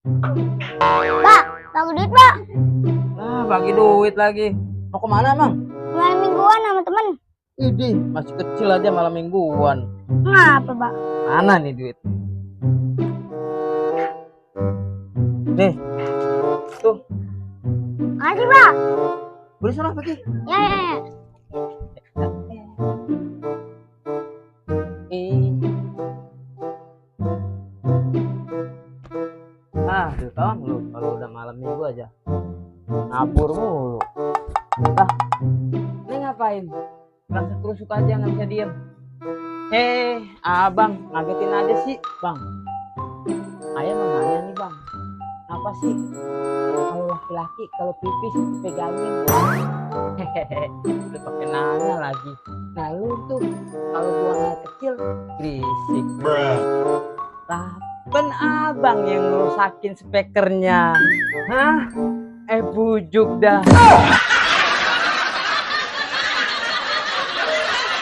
Pak, bagi duit, Pak. Bagi duit lagi. Mau kemana emang? Malam mingguan sama temen. Idih, masih kecil aja malam mingguan. Ngapa, Pak? Mana nih duit? Nih, tuh. Makasih, Pak. Boleh sana pergi. Ya, ya, ya. Tuh kawan lu kalau udah malam minggu aja ngabur mulu. Ini ngapain? Rasa kerusuk aja nggak bisa diem. Abang ngagetin aja sih bang. Ayah mau nanya nih bang, apa sih kalau laki-laki kalau pipis pegangin? Lu pakai nanya lagi. Nah lu tuh kalau buang air kecil berisik. Kan abang yang ngerusakin spekernya. Bujuk dah.